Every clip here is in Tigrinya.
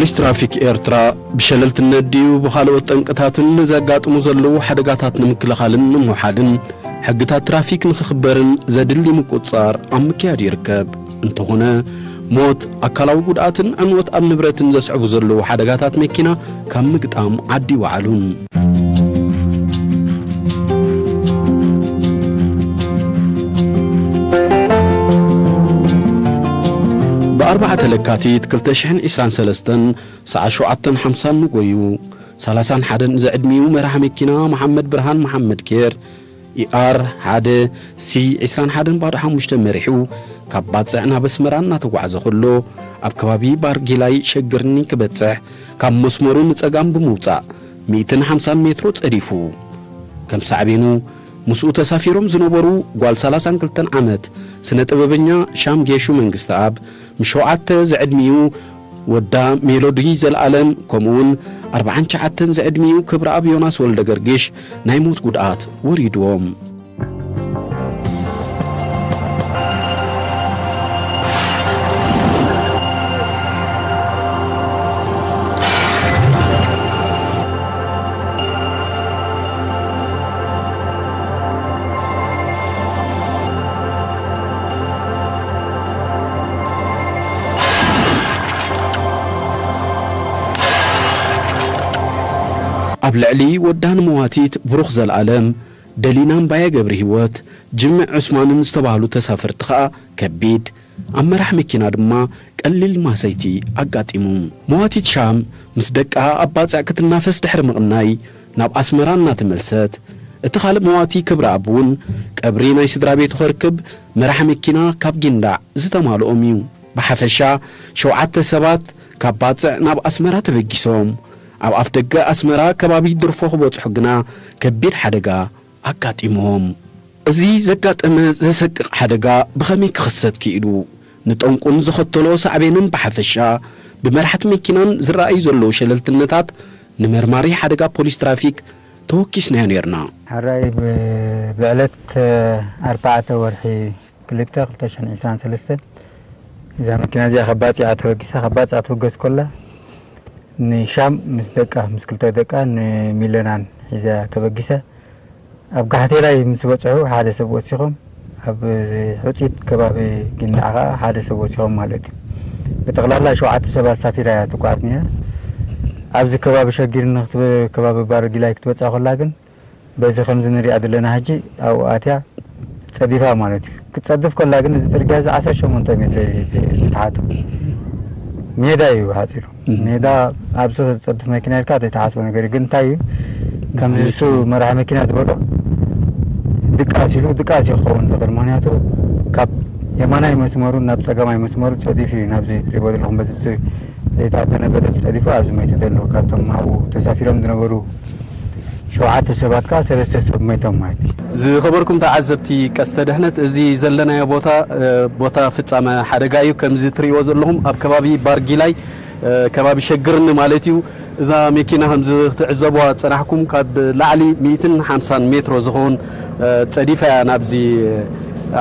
ፖሊስ ትራፊክ ኤርትራ ብሸለልትነት ድዩ ብኻልኦት ጠንቅታትን ንዘጋጥሙ ዘለዉ ሓደጋታት ንምክልኻልን ንምውሓድን ሕግታት ትራፊክ ንኽኽበርን ዘድሊ ምቁጽጻር ኣብ ምክያድ ይርከብ። እንተኾነ፣ ሞት፣ ኣካላዊ ጉድኣትን ዕንወት ኣብ ንብረትን ዘስዕቡ ዘለዉ ሓደጋታት መኪና ካብ ምግጣም ዓዲ ይወዓሉን። ብ4 ለካቲት ክልተ ሽሕን ዕስራን ሰለስተን ሰዓት ሸውዓተን ሓምሳን ንጎዩ፣ ሰላሳን ሓደን ዘዕድሚኡ መራሕ መኪና መሓመድ ብርሃን መሓመድ ኬር፣ ኢኣር ሓደ ሲ ዕስራን ሓደን ባዶ ሓሙሽተ መሪሑ ካብ ባጽዕ ናብ ኣስመራ እናተጓዕዘ ከሎ፣ ኣብ ከባቢ ባርጊላይ ሸግርኒ ክበጽሕ ካብ መስመሩ ንጸጋም ብምውጻእ ሚእትን ሓምሳን ሜትሮ ጸዲፉ። ከም ሳዕቤኑ፣ ምስኡ ተሳፊሮም ዝነበሩ ጓል ሰላሳን ክልተን ዓመት ስነ ጥበበኛ ሻም ጌሹ መንግስተኣብ፣ ምስ ሸውዓተ ዝዕድሚኡ ወዳ ሜሎዲ ዘልኣለም፣ ከምኡውን ኣርባዓን ትሽዓተን ዝዕድሚኡ ክብረኣብ ዮናስ ወልደ ገርግሽ ናይ ሞት ጉድኣት ወሪድዎም። ኣብ ልዕሊ ወዳ ንመዋቲት ብሩኽ ዘልኣለም፣ ደሊና እምባየ ገብረ ህይወት፣ ጅምዕ ዑስማንን ዝተባህሉ ተሳፈርቲ ኸኣ ከቢድ፣ ኣብ መራሕ መኪና ድማ ቀሊል ማሰይቲ ኣጋጢሙ። መዋቲት ሻም ምስ ደቃ ኣብ ባጽዕ ክትናፈስ ድሕሪ ምቕናይ ናብ ኣስመራ እናተመልሰት፣ እቲ ካልእ መዋቲ ክብረኣብ እውን ቀብሪ ናይ ስድራ ቤቱ ከርክብ መራሕ መኪና ካብ ጊንዳዕ ዝተማልኦም እዩ። ብሓፈሻ ሸውዓተ ሰባት ካብ ባጽዕ ናብ ኣስመራ ተበጊሶም፣ ኣብ ኣፍደገ ኣስመራ ከባቢ ድርፎ ክበጽሑ ግና ከቢድ ሓደጋ ኣጋጢምዎም። እዚ ዘጋጠመ ዘሰቅቕ ሓደጋ ብኸመይ ክኽሰት ክኢሉ? ንጠንቁን ዘኸተሎ ሳዕቤንን ብሓፈሻ፣ ብመራሕቲ መኪናን ዝረኣዩ ዘለዉ ሸለልትነታት ንመርማሪ ሓደጋ ፖሊስ ትራፊክ ተወኪስናዮ ነይርና። ሕራይ ብ-፣ ብዕለት ኣርባዕተ ወርሒ ክልተ ክልተ ሽሕን ዕስራን ሰለስተን እዛ መኪና እዚኣ ከባጽያ ተበጊሳ፣ ከባጽያ ትብገስ ኮላ ንሻም ምስ ደቃ፣ ምስ ክልተ ደቃ ንሚለናን ሒዛ ተበጊሰ። ኣብ ጋሕቴላይ ምስ በጽሑ ሓደ ሰብ ወሲኾም፣ ኣብ ሕጺት ከባቢ ጊንዳዕ ኸኣ ሓደ ሰብ ወሲኾም ማለት እዩ። ብጠቕላላ ሸውዓተ ሰባት ሳፊራ እያ ትጓዓዝ ነይራ። ኣብዚ ከባቢ ሸጊር ንክትበ-፣ ከባቢ ባረጊላይ ክትበጽሕ ኮላ ግን በዚ ከምዚ ንሪኣ ዘለና ሕጂ ኣብኡ ኣትያ ጸዲፋ ማለት እዩ። ክትጸድፍ ከላ ግን እዚ ጽርግያ እዚ ዓሰርተ ሸሞንተ ሜትሮ እዩ ዝትሓቱ። ሜዳ እዩ ሓጺሩ። እም። ሜዳ ኣብዚ ክትጸድፍ መኪና ኢልካ ዘይትሓስቦ ነገር እዩ። ግን እንታይ እዩ፣ ከምዚ እሱ መራሒ መኪና ዝበሎ ድቃስ ኢሉ፣ ድቃስ እዩ ክኸውን ዝኽእል። ምኽንያቱ ካብ የማናይ መስመሩ ናብ ጸጋማይ መስመሩ ጸዲፉ እዩ ናብዚ ትሪእዎ ዘለኹም በዚ ስ-፣ ዘይተኣደነ በደል ጸዲፉ ኣብዚ መይቱ ዘሎ። ካብቶም ኣብኡ ተሳፊሮም ዝነበሩ ሸውዓተ ሰባት ከኣ ሰለስተ ሰብ ሞይቶም ማለት እዩ። ዝኸበርኩም ተዓዘብቲ ቀስተ ድሕነት፣ እዚ ዘለናዮ ቦታ፣ እ፣ ቦታ ፍጻመ ሓደጋ እዩ። ከምዚ ትርእይዎ ዘለኹም ኣብ ከባቢ ባርጊላይ፣ እ፣ ከባቢ ሸግርኒ ማለት እዩ። እዛ መኪና ከምዚ ክትዕዘቡዋ ዝጸናሕኩም ካብ ላዕሊ ሚእትን ሓምሳን ሜትሮ ዝኸውን፣ እ፣ ጸዲፋ እያ ናብዚ፣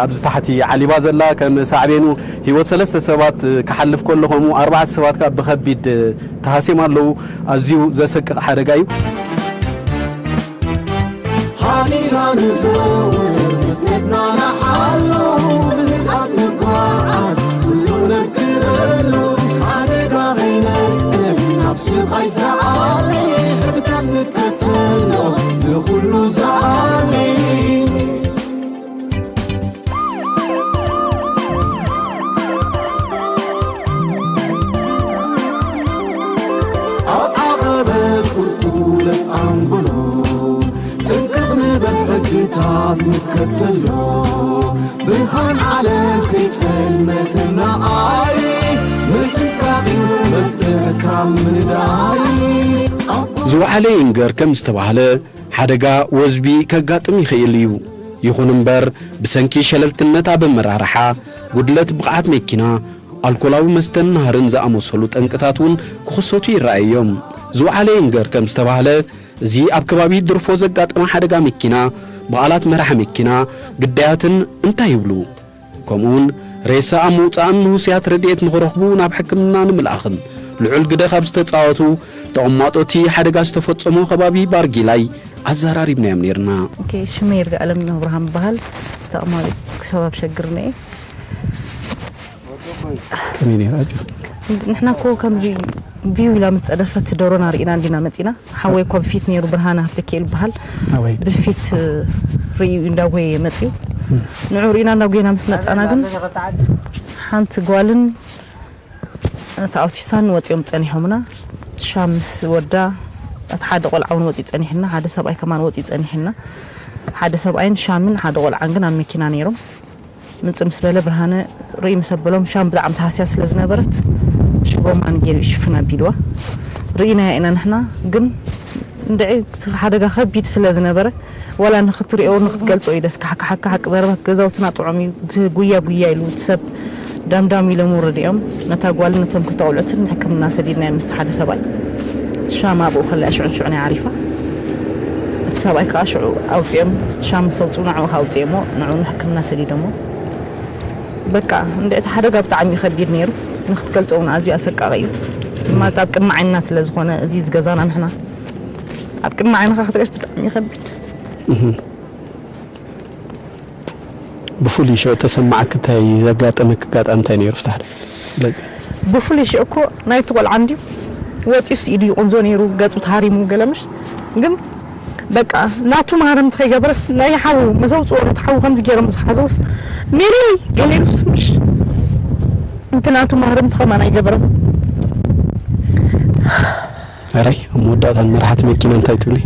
ኣብዚ ታሕቲ ዓሊባ ዘላ። ከም ሳዕቤኑ ህይወት ሰለስተ ሰባት ክሓልፍ ከሎ፣ ከምኡ ኣርባዕተ ሰባት ከኣ ብኸቢድ ተሃስዮም ኣለዉ። ኣዝዩ ዘሰቅቕ ሓደጋ እዩ። ሃኒና ንዘውር ፍጥነትና ንሓሎ፣ ብህድኣት ንጓዓዝ ኩሉ ነርክበሉ፣ ሓደጋ ከይነስዕብ ናብ ስቓይ ዝኣሊ፣ ሕግታት ንከተሎ ንኹሉ ዝኣሊ። ኣብ ዓቐበት ቁልቁለት ኣንጎሎ፣ ጥንቅቕ ንበል ሕግታት ንከተሎ። ብርሃን ዓለም ከይጸልመተና ኣይ፣ ምጥንቃቕ እዩ መፍትሒ ካብ ምንዳይ። ዝወዓለ ይንገር ከም ዝተባህለ፣ ሓደጋ ወዝቢ ከጋጥም ይኽእል እዩ። ይኹን እምበር፣ ብሰንኪ ሸለልትነት ኣብ ኣመራርሓ፣ ጉድለት ብቕዓት መኪና፣ ኣልኮላዊ መስተን ናህርን ዝኣመሰሉ ጠንቅታት እውን ክኽሰቱ ይረኣዩ እዮም። ዝወዓለ ይንገር ከም ዝተባህለ፣ እዚ ኣብ ከባቢ ድርፎ ዘጋጠመ ሓደጋ መኪና፣ በዓላት መራሒ መኪና፣ ግዳያትን እንታይ ይብሉ? ከምኡውን ሬሳ ኣብ ምውጻእን ንህሱያት ረድኤት ንኽረኽቡ ናብ ሕክምና ንምልኣኽን ልዑል ግደ ካብ ዝተጻወቱ ተቐማጦ እቲ ሓደጋ ዝተፈጸሞ ከባቢ ባርጊላይ ኣዘራሪብናዮም ነይርና። ኦኬ፣ ሽመይ ይርጋኣለም ኣብርሃም ይበሃል። ተቐማጢት ሸባብ ሸግር ነየ። ከመይ ነይራ ኣጆ? ንሕና እኮ ከምዚ ቪው ኢላ ምስ ጸደፈት ደሮና ርኢና እንዲና መጺና። ሓወይ እኮ ብፊት ነይሩ፣ ብርሃነ ሃብተኪኤል ይበሃል። ኣወይ ብፊት ርእዩ እንዳጎየ መጺኡ። ንዑ ርኢና እንዳጎየና ምስ መጻና ግን ሓንቲ ጓልን እቲ ኣውቲሳን ወጺኦም ጸኒሖምና። ሻም ምስ ወዳ እቲ ሓደ ቆልዓ እውን ወጺኡ ጸኒሕና፣ ሓደ ሰብኣይ ከማን ወጺኡ ጸኒሕና። ሓደ ሰብኣይን ሻምን ሓደ ቆልዓን ግን ኣብ መኪና ነይሮም። ምጽእ ምስ በለ ብርሃነ ርእይ ምስ ኣበሎም ሻም ብጣዕሚ ተሃስያ ስለ ዝነበረት ሽጎማን ገይሩ ይሽፍን ኣቢልዋ። ርኢናያ ኢና ንሕና ግን እንድዒ እቲ ሓደጋ ከቢድ ስለ ዝነበረ ዋላ ንክትሪኦ ንክትገልጾ እዩ ደስ ካሕካሓካ ሓቂ ዘረባ ገዛውትና ጥዑም እዩ። ጉያ ጉያ ኢሉ እቲ ሰብ ዳምዳም ኢሎም ወረዲኦም ነታ ጓልን ነቶም ክልተ ቆልዑትን ንሕክምና ሰዲድናዮም ምስቲ ሓደ ሰብኣይ ሻም ኣብኡ ከለያ ሽዑ ሽዑ ናይ ዓሪፋ እቲ ሰብኣይ ከዓ ሽዑ ኣውፅኦም ሻም ምስ ኣውፅኡ ንዕኡ ከዓ ኣውፅኦሞ ንዕኡ ንሕክምና ሰዲዶሞ በቃ እንድዕቲ ሓደጋ ብጣዕሚ እዩ ከቢድ ነይሩ። ንክትገልፆ እውን ኣዝዩ ኣሰቃቂ እዩ። ማለት ኣብ ቅድሚ ዓይንና ስለ ዝኾነ እዚ ዝገዛና ንሕና ኣብ ቅድሚ ዓይንኻ ክትሪኦስ ብጣዕሚ እዩ ከቢድ። ብፍሉይ ሽዑ ተሰማዓክ እንታይ ዘጋጠመክ ኣጋጣሚ እንታይ ነይሩ ፍታሕ ግለፂ። ብፍሉይ ሽዑ እኮ ናይቲ ቆልዓ እንድዩ ወፂኡስ ኢዱ ይቑንዞ ነይሩ ገፁ ተሃሪሙ ገለምሽ ግን በቃ ናቱ ማህረምቲ ከይገበረስ ናይ ሓዉ መሰውፅኦ ነቲ ሓዉ ከምዚ ገይሮም ዝሓዘውስ ሚሊ ገሌሉስ ምሽ እቲ ናቱ ማህረምቲ ከማን ኣይገበረን። ኣራይ ኣብ መወዳእታ ንመራሕቲ መኪና እንታይ ትብሊ?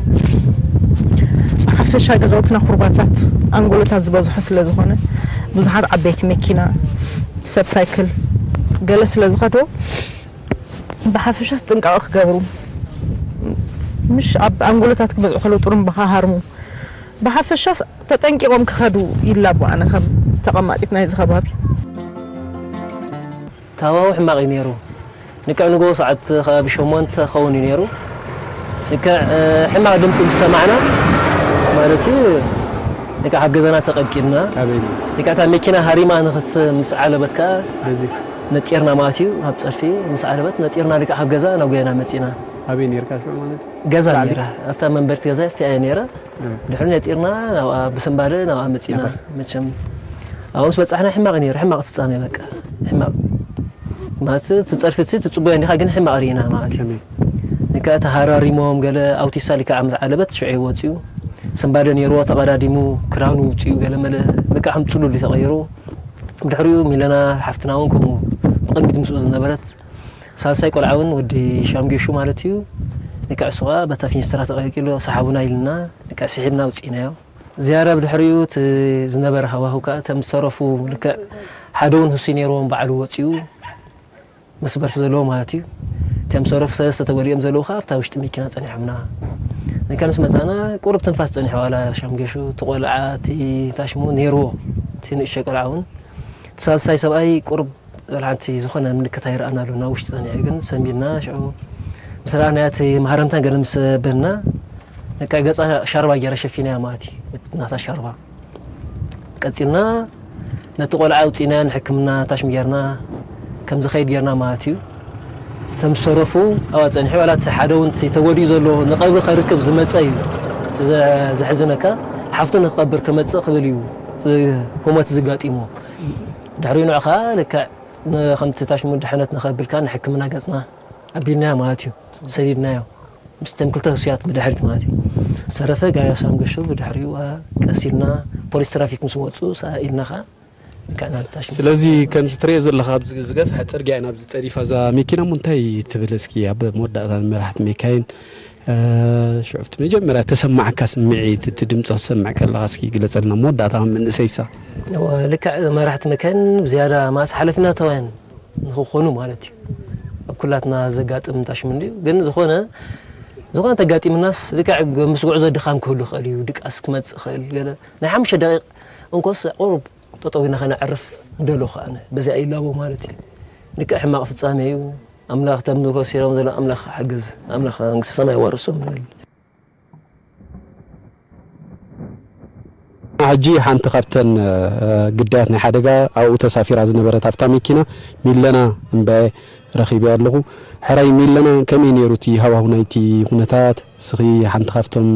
ብሓፈሻ ገዛውትና ኩርባታት ኣንጎሎታት ዝበዝሖ ስለ ዝኾነ ብዙሓት ዓበይቲ መኪና ሰብ ሳይክል ገለ ስለ ዝኸዶ ብሓፈሻ ጥንቃቐ ክገብሩ ምሽ ኣብ ኣንጎሎታት ክበዝሑ ከለዉ ጥሩምባ ክሃርሙ ብሓፈሻ ተጠንቂቖም ክኸዱ ይላቦ ኣነ ከም ተቐማጢት ናይዚ ከባቢ። ታዋው ሕማቕ እዩ ነይሩ። ንክዕ ንጎ ሰዓት ከባቢ ሸሞንተ ኸውን እዩ ነይሩ። ንክዕ ሕማቕ ድምፂ ምስ ሰማዕና ማለት እዩ ንክዕ ካብ ገዛና ተቐልቂልና ካበይ ንክዕ እታ መኪና ሃሪማ ንክት ምስ ዓለበት ከዓ በዚ ነጢርና ማለት እዩ ካብ ፀድፊ ምስ ዓለበት ነጢርና ልክዕ ካብ ገዛ ናብ ጎየና መፂና ኣበይ ነርካ ሽዑ ማለት እዩ? ገዛ ባዕሊ? ነይራ ኣብታ መንበርቲ ገዛ ኣብቲ እያ ነይራ ድሕሪ ነጢርና ናብኣ ብስንባደ ናብኣ መፂና መቸም ኣብኡ ምስ በፃሕና ሕማቕ ነይሩ ሕማቕ ፍፃሜ በቃ ሕማቕ ማለት ትፀርፊ ትፅቡያ እንዲኻ ግን ሕማቕ ርኢና ማለት እዩ ከመይ ንካ ተሃራሪሞም ገለ ኣውቲሳ ሊካ ዓመት ዓለበት ሽዑ ወፂኡ ስንባደ ነይርዎ ተቐዳዲሙ ክዳኑ ውፅኡ ገለ መለ በቃ ከም ፅሉል እዩ ተቐይሩ ብድሕሪኡ ሚለና ሓፍትና እውን ከምኡ ብቕድሚት ምስኡ ዝነበረት ሳልሳይ ቆልዓ እውን ወዲ ሻምጌሹ ማለት እዩ ንክዕ እሱ ከዓ በታ ፊንስትራ ተቐልቂሉ ሰሓቡና ኢልና ንክዕ ስሒብና ውፅኢናዮ ዝያዳ ብድሕሪኡ እቲ ዝነበረ ሃዋህው ከዓ እቶም ዝሰረፉ ልክዕ ሓደ እውን ህሱይ ነይርዎም ባዕሉ ወፂኡ መስበርቲ ዘለዎ ማለት እዩ እቶም ዝሰረፉ ሰለስተ ተጎዲኦም ዘለዉ ከዓ ኣብታ ውሽጢ መኪና ፀኒሖምና ንክዕ ምስ መፃና ቁሩብ ትንፋስ ፀኒሖ ዋላ ሻምጌሹ እቲ ቆልዓ እቲ ታሽሙ ነይርዎ እቲ ንእሽተይ ቆልዓ እውን እቲ ሳልሳይ ሰብኣይ ቁሩብ ሓንቲ ዝኾነ ምልክት ኣይረኣናሉ ናብ ውሽጢ ፀኒሑ ግን ሰንቢድና ሽዑ ምስ ረኣናዮ እቲ ማህረምታን ገለ ምስ በልና በቃ ገፃ ሻርባ ገይረ ሸፊናያ ማለት እዩ ናታ ሻርባ ቀፂልና ነቲ ቆልዓ ኣውፂእናዮ ንሕክምና ታሽሚ ጌርና ከም ዝኸይድ ጌርና ማለት እዩ እቶም ዝሰረፉ ኣብኣ ፀኒሑ ዋላ እቲ ሓደ እውን እቲ ተጎዲኡ ዘሎ ንቐብሪ ከርክብ ዝመፀ እዩ እቲ ዘ- ዘሕዝነካ ሓፍቱ ንክቐብር ክመፅእ ክብል እዩ እቲ ህሞት ዘጋጢሞ ድሕሪኡ ንዑ ከዓ ልክዕ ን- ከምቲ ታሽሙ ድሕነት ንኸብልካ ንሕክምና ገፅና ኣቢልናዮ ማለት እዩ ሰዲድናዮ ምስ ተም ክልተ ህሱያት ብድሕሪት ማለት እዩ ዝተረፈ ጋያሳም ገሹ ብድሕሪኡ ቀስ ኢልና ፖሊስ ትራፊክ ምስ መፁ ሰኢልና ከዓ ልክዕ ናብ ታሽሙ ስለዚ ከምዚ ትሪኦ ዘለካ ኣብዚ ዝገፍሐ ፅርግያ ኢና ኣብዚ ፀዲፋ እዛ መኪና እሞ እንታይ ትብል እስኪ ኣብ መወዳእታ መራሕቲ መካይን ሽዑፍቲ መጀመርያ ተሰማዕካ ስምዒት እቲ ድምፂ ክሰምዕ ከለካ እስኪ ግለፀልና መወዳእታ ከም መንእሰይሳ እወ፣ ልክዕ መራሕቲ መካይን ብዝያዳ ማስ ሓላፊነታውያን ንክኾኑ ማለት እዩ ኣብ ኩላትና ዘጋጥም ታሽሙ እንድዩ ግን ዝኾነ ዝኾነ ተጋጢምናስ ልክዕ ምስ ጉዕዞ ድኻም ክህሉ ይኽእል እዩ ድቃስ ክመፅእ ይኽእል ገለ ናይ ሓሙሽተ ደቂቕ እንኮስ ቁሩብ ጠጠው ኢልና ከነዕርፍ ደለኹ ኣነ በዚኣ ይላቦ ማለት እዩ ልክዕ ሕማቕ ፍፃሜ እዩ ኣምላኽ ተምልኮ ሲሮም ዘሎ ኣምላኽ ሓግዝ ኣምላኽ መንግስቲ ሰማይ ዋርሶም ንብል ሕጂ ሓንቲ ካብተን ግዳያት ናይ ሓደጋ ኣብኡ ተሳፊራ ዝነበረት ኣብታ መኪና ሚለና እምበኣየ ረኺበያ ኣለኹ። ሕራይ ሚለና፣ ከመይ ነይሩ እቲ ሃዋሁ ናይቲ ኩነታት? እስኺ ሓንቲ ካብቶም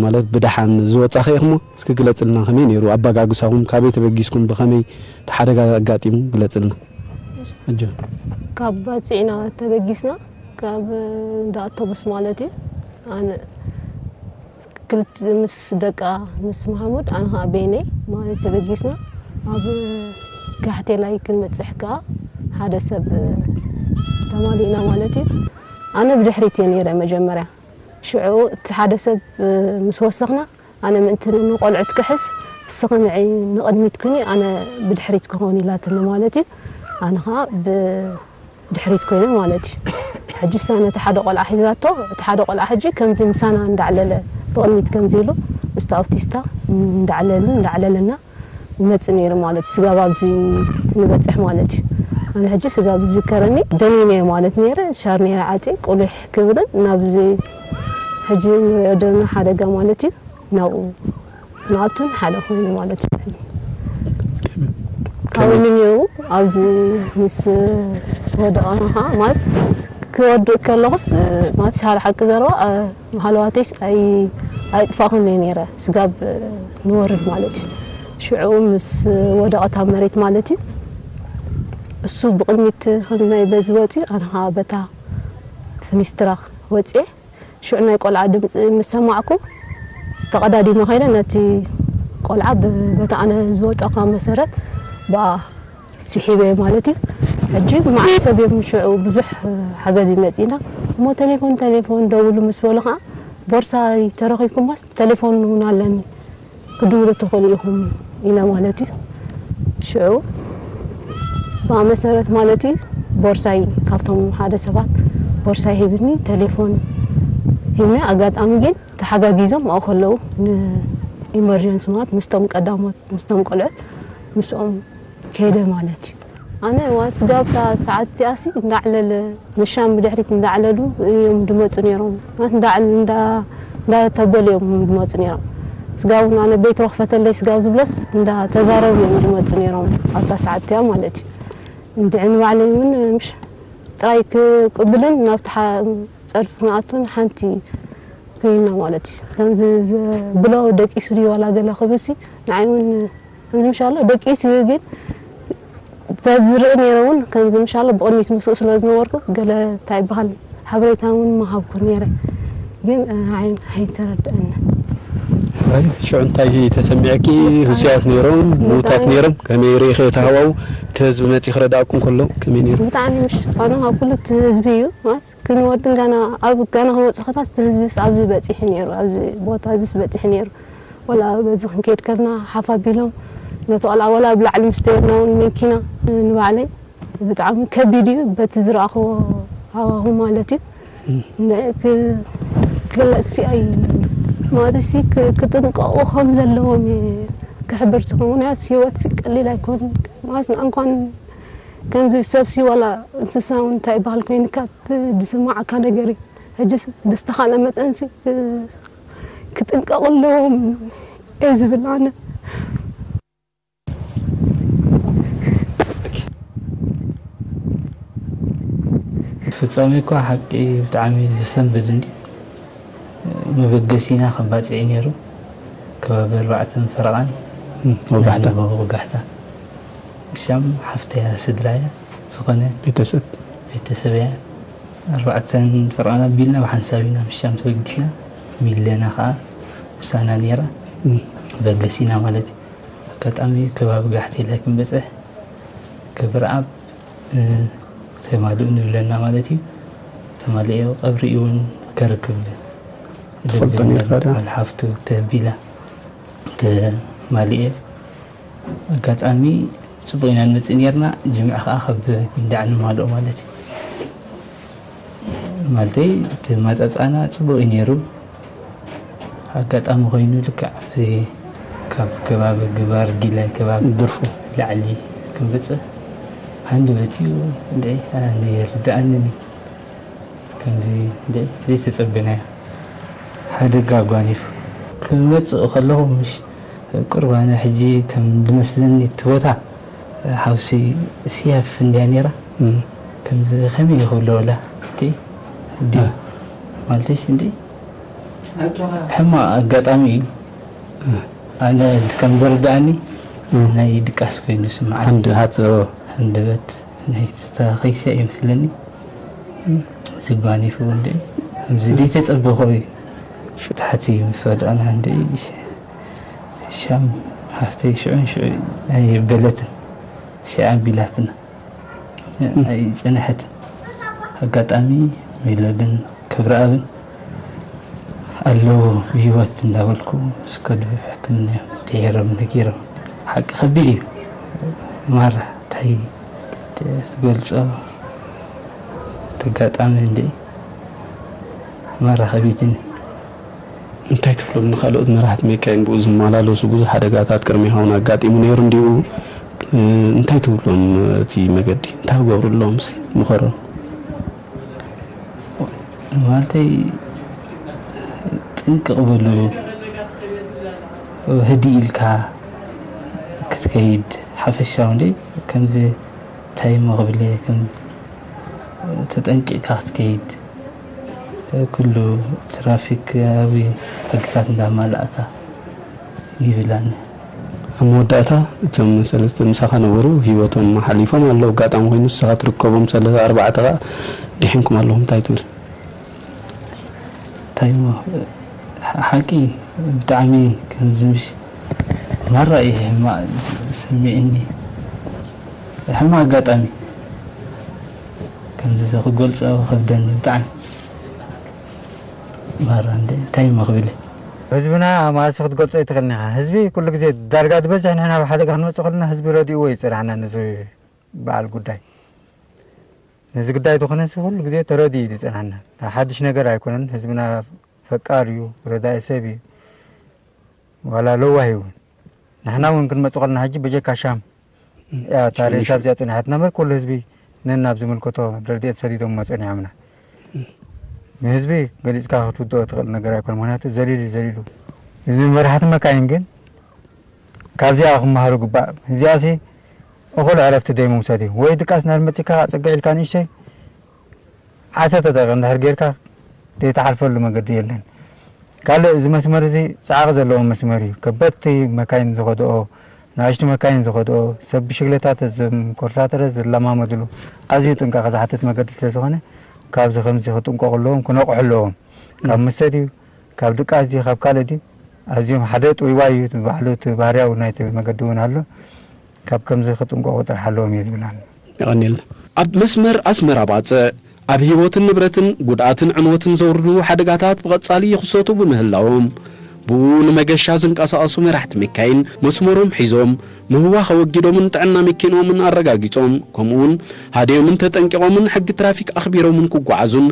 ማለት ብደሓን ዝወጻኺ ኢኽሞ፣ እስኪ ግለጽልና፣ ከመይ ነይሩ ኣባጋግሳኹም? ካበይ ተበጊስኩም? ብኸመይ እቲ ሓደጋ ኣጋጢሙ? ግለጽልና። ኣጆ። ካብ ባጽዕ ኢና ተበጊስና፣ ካብ እንዳ ኣውቶቡስ ማለት እዩ። ኣነ ክልተ ምስ ደቃ፣ ምስ መሓሙድ፣ ኣነ ኸዓ በይነይ ማለት ተበጊስና። ኣብ ጋሕቴላይ ክንበጽሕ ከኣ ሓደ ሰብ ተማሊእና ማለት እዩ። ኣነ ብድሕሪት እየ ነይረ መጀመርያ። ሽዑ እቲ ሓደ ሰብ ምስ ወሰኽና፣ ኣነ ምእንቲ ንቆልዑት ክሕዝ፣ እስኺ ንዒ ንቕድሚት ኩኒ፣ ኣነ ብድሕሪት ክኸውን ኢላትኒ ማለት እዩ። ኣነ ኸዓ ብድሕሪት ኮይነ ማለት እዩ። ሕጂ እሳ ነቲ ሓደ ቆልዓ ሒዛቶ፣ እቲ ሓደ ቆልዓ ሕጂ ከምዚ ምሳና እንዳዕለለ፣ ብቕድሚት ከምዚ ኢሉ ምስቲ ኣውቲስታ እንዳዕለሉ እንዳዕለለና ይመጽእ ነይሩ ማለት እዩ። ስጋብ ኣብዚ ንበጽሕ ማለት እዩ። ኣነ ሕጂ ስጋብ ዝዝከረኒ ደኒነ ማለት ነይረ፣ ሻርኔ ዓጺ ቁሊሕ ክብልን ናብዚ ሕጂ ንሪኦ ዘለና ሓደጋ ማለት እዩ። ናብኡ ንኣቱን ሓደ ኮይኑ ማለት እዩ። ካብኡ ንኔሩ ኣብዚ ምስ ወደቐ ኸዓ ማለት ክወድእ ከለኹስ፣ ማለት ሓደ ሓቂ ዘረባ፣ ሃለዋተይስ ኣይ-፣ ኣይጥፋእኹን እየ ነይረ፣ ስጋብ ንወርድ ማለት እዩ። ሽዑ ምስ ወደቐት ኣብ መሬት ማለት እዩ። እሱ ብቕድሚት ክንደይ በዚ ወፂኡ፣ ኣነ ኸዓ በታ ፍኒስትራ ወፅኤ። ሽዑ ናይ ቆልዓ ድምፂ ምስ ሰማዕኩ፣ ተቐዳዲመ ኸይደ ነቲ ቆልዓ ብ-፣ በታ ኣነ ዝወፀእኳ መሰረት ብኣ ስሒበዮ ማለት እዩ። ሕጂ መዓት ሰብ እዮም ሽዑ ብዙሕ ሓገዝ እዩ መፂና። እሞ ቴሌፎን፣ ቴሌፎን ደውሉ ምስ በሉ ኸዓ፣ ቦርሳይ ተረኺብኩማስ ቴሌፎን እውን ኣለኒ፣ ክድውሉ ትኽእሉ ኢኹም ኢለ ማለት እዩ። ሽዑ ብኣ መሰረት ማለት እዩ፣ ቦርሳይ፣ ካብቶም ሓደ ሰባት ቦርሳይ ሂብኒ፣ ቴሌፎን ሂብኒ። ኣጋጣሚ ግን ተሓጋጊዞም ኣብኡ ከለዉ ንኢመርጀንሲ ማለት ምስቶም ቀዳሞት፣ ምስቶም ቆልዑት ምስኦም ከይደ ማለት እዩ። ኣነ እዋ ስጋብ እታ ሰዓት እቲኣሲ እንዳዕለለ፣ ምሻም ብድሕሪት እንዳዕለሉ እዮም ዝመፁ ነይሮም። ማለት እንዳዕል-፣ እንዳ-፣ እንዳተበሉ እዮም ዝመፁ ነይሮም። ስጋብ እውን ኣነ ቤት ወኽፈተለይ ስጋብ ዝብሎስ እንዳተዛረቡ እዮም ዝመፁ ነይሮም ኣብታ ሰዓት እቲኣ ማለት እዩ። እንድዒ ንባዕለይ እውን ምሽ ጥራይ ክቅብልን ናብቲ ሓ-፣ ፀርፊ ክነኣቱን ሓንቲ ኮይና ማለት እዩ። ከምዚ ዝ-፣ ብሎ ደቂሱ ድዩ ዋላ ገለ ክብልሲ ንዓይ እውን ከምዚ ምሻሎ ደቂሱ እዩ፣ ግን ተዝርኢ ነይረ እውን ከምዚ ምሻሎ ብቕድሚት ምስኡ ስለ ዝነበርኩ ገለ እንታይ ይበሃል ሓበሬታ እውን ምሃብኩ ነይረ። ግን፣ እ፣ ኣይ-፣ ኣይተረድአኒ። ሕራይ፣ ሽዑ እንታይ ተሰሚዐኪ? ህሱያት ነይሮም፣ ምዉታት ብጣዕሚ። ነይሮም። ከመይ ርኢኺ እቲ ሃዋው? እቲ ህዝቢ መፂኡ ክረዳእኩም ከሎ ከመይ ነይሩ? ብጣዕሚ ምሽ-፣ ኣነ ካብ ኩሉ እቲ ህዝቢ እዩ ማለት ክንወድን ጋና ኣብ ጋና ክንወፅእ ከለና እቲ ህዝብስ ኣብዚ በፂሑ ነይሩ፣ ኣብዚ ቦታ እዚስ በፂሑ ነይሩ። ወላ በዚ ክንከይድ ከለና ሓፍ ኣቢሎም ነቲ ቆልዓ ወላ ኣብ ላዕሊ ምስ ተየርና እውን መኪና ንባዕለይ ብጣዕሚ ከቢድ እዩ፣ በቲ ዝረኣኽዎ ሃዋሁ ማለት እዩ። ን-፣ ክ-፣ ክግለጽ ሲ ኣይ-፣ ማለት ሲ ክ-፣ ክጥንቀቑ ከም ዘለዎም እየ ክሕብር ዝኸውን። ምኽንያት ህይወት ሲ ቀሊል ኣይኮን። ማለት ንኣንኳን ከምዚ ሰብ ሲ ዋላ እንስሳ እውን እንታይ ይበሃል ኮይንካ ት-፣ ዝስማዓካ ነገር እዩ። ሕጅስ ብዝተኻለ መጠን ሲ ክ-፣ ክጥንቀቑ ኣለዎም እየ ዝብል ኣነ። ፍጻሜ እኳ ሓቂ ብጣዕሚ ዘሰንብድ እንዲ መበገሲና ከም ባጽዕ እዩ ነይሩ። ከባቢ ኣርባዕተን ፈረቓን እም፣ ወጋሕታ። ወጋሕታ። እሻም ሓፍተያ ስድራያ ዝኾነ ቤተሰብ። ቤተሰብያ ኣርባዕተን ፈረቓን ኣቢልና ብሓንሳብ ኢና ምሻም ተበጊስና። ሚለና ኸዓ ምሳና ነይራ። እም። መበገሲና ማለት እዩ። ኣጋጣሚ ከባቢ ጋሕቴላይ ክንበጽሕ ክብርኣብ፣ እ፣ ተማልኡ ንብለና ማለት እዩ። ተማልኦ ቀብሪ እውን ከርክብ ትፈልጦ ነርካ ድኣ? ጓል ሓፍቱ ተቢላ ተማልኦ። ኣጋጣሚ ጽቡቕ ኢና ንመጽእ ነርና። ጅምዕ ከኣ ካብ ጊንዳዕ ንማልኦ ማለት እዩ። ማለተይ እቲ ማጻጻና ጽቡቕ እዩ ነይሩ። ኣጋጣሚ ኮይኑ ልክዕ ኣብዚ ካብ ከባቢ ግባር ጊላይ ከባቢ ድርፎ ላዕሊ ክንበጽሕ ሃንደበት እዩ። እንድዒ ኣነ ይርድኣንን እዩ። ከምዚ እንድዒ ዘይተጸበናዮ ሓደጋ ኣጓኒፉ። ክመጽእ ከለኹ ምሽ ቁርባነ ሕጂ ከም ዝመስለኒ እቲ ቦታ ሓውሲ ስያፍ እንድያ ነይራ። ከምዚ ከመይ ይኽብሎ ወላ እቲ ድዩ? ማለተይስ እንዲ ሕማቕ ኣጋጣሚ እዩ። ኣነ ከም ዝርድኣኒ ናይ ድቃስ ኮይኑ ስምዓኒ። ሓንድ ሃት ሃንደበት ናይ ተተኸይሰ ይመስለኒ። ዝጓኒፉ እንዲ ከምዚ ደይተጸበኾ እዩ። ፍትሓቲ ምስ ወድኣና እንዲ ሻም ሃፍተይ ሽዑን ሽዑ ኣይበለትን። ሽዓ ቢላትና ኣይጸንሐትን። ኣጋጣሚ ሜሎድን ክብረኣብን ኣለዉ ብህይወት እንዳበልኩ እስከዱ ሕክምና እዮም ድሒሮም ነጊሮም። ሓቂ ከቢድ እዩ። ማራ እንታይ ዝገልጾ ተጋጣሚ እንዲ ማራ ከቢድን እዩ። እንታይ ትብሎም ንካልኦት መራሕቲ መካይን ብኡ ዝመላለሱ ብዙሕ ሓደጋታት ቅድሚ ሃውን ኣጋጢሙ ነይሩ እንዲኡ እንታይ ትብሎም እቲ መገዲ እንታይ ክገብሩ ኣለዎም ምኸሮም ማለተይ ጥንቅቕ በሉ ህዲ ኢልካ ክትከይድ ሓፈሻው እንደ ከምዚ እንታይ እሞ ክብል እየ ከም ተጠንቂቕካ ክትከይድ ኩሉ ትራፊክ ኣብ ሕግታት እንዳማላእካ ይብላኒ። ኣብ መወዳእታ እቶም ሰለስተ ምሳኻ ነበሩ ህይወቶም ሓሊፎም ኣለዉ። ኣጋጣሚ ኮይኑ ንስኻ ትርከቦም ሰለስተ ኣርባዕተ ኸዓ ድሒንኩም ኣለኹም እንታይ ትብል? እንታይ እሞ ሓቂ ብጣዕሚ ከምዚ ምሽ ማራ እዩ ሕማቕ ስሚዕኒ ሕማቕ ኣጋጣሚ ከምዚ ክገልፆ ከብደኒ ብጣዕሚ ማራ እንደ እንታይ እሞ ክብል ህዝብና ማለሲ ክትገልፆ ይትኽእልን ኢኻ። ህዝቢ ኩሉ ግዜ ዳርጋ ዝበዝሕ ንሕና ኣብ ሓደጋ ክንመፅእ ከለና ህዝቢ ረዲእዎ እዩ ፅናሕና ነዚ በዓል ጉዳይ ነዚ ግዳይ ዝኾነ ሰብ ኩሉ ግዜ ተረዲ እዩ ዝጸናና። ሓድሽ ነገር ኣይኮነን። ህዝብና ፈቃር እዩ፣ ረዳኢ ሰብ እዩ፣ ዋላ ለዋህ እዩ እውን። ንሕና እውን ክንመጽእ ከለና ሕጂ በጀካ ሻም እያ እታ ሬሳ ኣብዚኣ ጽኒሓትና እምበር ኩሉ ህዝቢ ነናብ ዝምልከቶ ረድኤት ሰዲዶም መጸኒሖምና። ንህዝቢ ገሊጽካ ክትውድኦ ትኽእል ነገር ኣይኮነ። ምክንያቱ ዘሊሉ እዩ ዘሊሉ። እዚ መራሕቲ መካይን ግን ካብዚኣ ክመሃሩ ግባእ። እዚኣሲ እኹል ዕረፍቲ ደይምውሳድ እዩ። ወይ ድቃስ እንድሕር መጺካ ጽግዕ ኢልካ ንእሽተይ ዓሰርተ ደቂቕ እንድሕር ጌርካ ዘይትሓልፈሉ መገዲ የለን። ካልእ እዚ መስመር እዚ ጻዕቒ ዘለዎ መስመር እዩ። ከበድቲ መካይን ዝኸድኦ፣ ንኣሽቱ መካይን ዝኸድኦ፣ ሰብ ብሽግለታ ተዘም ኮርሳተረ ዝለማመድሉ ኣዝዩ ጥንቃቐ ዝሓትት መገዲ ስለ ዝኾነ ካብዚ ከምዚ ክጥንቀቑ ኣለዎም፣ ክነቕሑ ኣለዎም። ካብ ምሰ ድዩ ካብ ድቃስ ድዩ ካብ ካልእ ድዩ ኣዝዮም ሓደ ጥውይዋይ እዩ ባዕሉ እቲ ባህርያዊ ናይቲ መገዲ እውን ኣሎ ካብ ከምዚ ክጥንቀቑ ጥራሕ ኣለዎም እየ ዝብል ኣነ። የቐንየልና። ኣብ መስመር ኣስመራ ባጽዕ ኣብ ህይወትን ንብረትን ጉድኣትን ዕንወትን ዘውርዱ ሓደጋታት ብቐጻሊ ይኽሰቱ ብምህላዎም ብኡ ንመገሻ ዝንቀሳቐሱ መራሕቲ መካይን መስመሮም ሒዞም ምህዋኽ ኣወጊዶምን ጥዕና መኪንኦምን ኣረጋጊጾም ከምኡውን ሃዲዮምን ተጠንቂቖምን ሕጊ ትራፊክ ኣኽቢሮምን ክጓዓዙን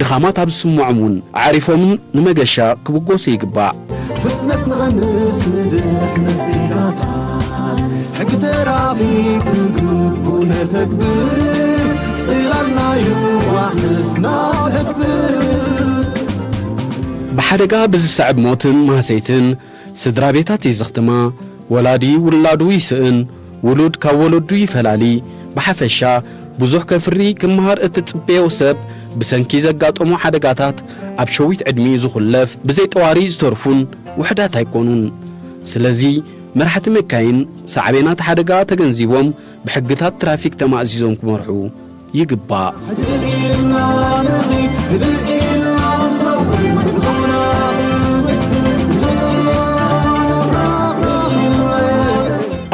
ድኻማት ኣብ ዝስምዖም እውን ኣዕሪፎምን ንመገሻ ክብገሱ ይግባእ። ፍጥነት ንቐንስ ንድሕነት ዜጋታት ሕጊ ትራፊክ ብግቡእ ነተግብር ጽላልናዩ ዋሕስና ዝሕብር ብሓደጋ ብዝስዕብ ሞትን ማህሰይትን ስድራ ቤታት ይዝኽትማ፣ ወላዲ ውላዱ ይስእን፣ ውሉድ ካብ ወለዱ ይፈላሊ። ብሓፈሻ ብዙሕ ከፍሪ ክመሃር እትጽበዮ ሰብ ብሰንኪ ዘጋጠሞ ሓደጋታት ኣብ ሸዊት ዕድሚኡ ዝኹለፍ፣ ብዘይ ጠዋሪ ዝተርፉን ውሑዳት ኣይኮኑን። ስለዚ መራሕቲ መካይን ሳዕቤናት ሓደጋ ተገንዚቦም ብሕግታት ትራፊክ ተማእዚዞም ክመርሑ ይግባእ።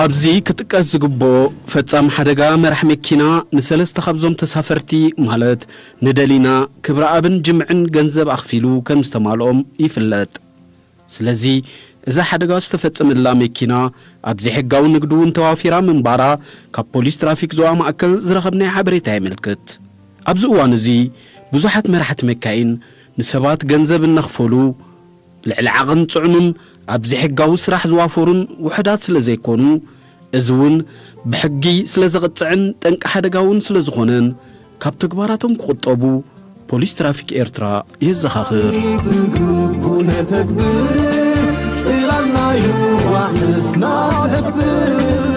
ኣብዚ ክጥቀስ ዝግብኦ ፈጻሚ ሓደጋ መራሕ መኪና ንሰለስተ ካብዞም ተሳፈርቲ ማለት ንደሊና ክብረኣብን ጅምዕን ገንዘብ ኣኽፊሉ ከም ዝተማልኦም ይፍለጥ። ስለዚ እዛ ሓደጋ ዝተፈጸመላ መኪና ኣብ ዘይሕጋዊ ንግዲ እውን ተዋፊራ ምንባራ ካብ ፖሊስ ትራፊክ ዞባ ማእከል ዝረኸብናዮ ሓበሬታ የመልክት። ኣብዚ እዋን እዚ ብዙሓት መራሕቲ መካይን ንሰባት ገንዘብ እናኽፈሉ ልዕሊ ዓቕን ጽዕኑን ኣብ ዘይሕጋዊ ስራሕ ዝዋፈሩን ውሑዳት ስለ ዘይኮኑ እዚ እውን ብሕጊ ስለ ዘቕጽዕን ጠንቂ ሓደጋ እውን ስለ ዝኾነን ካብ ተግባራቶም ክቑጠቡ ፖሊስ ትራፊክ ኤርትራ የዘኻኽር። ዋሕስና ዝሕብር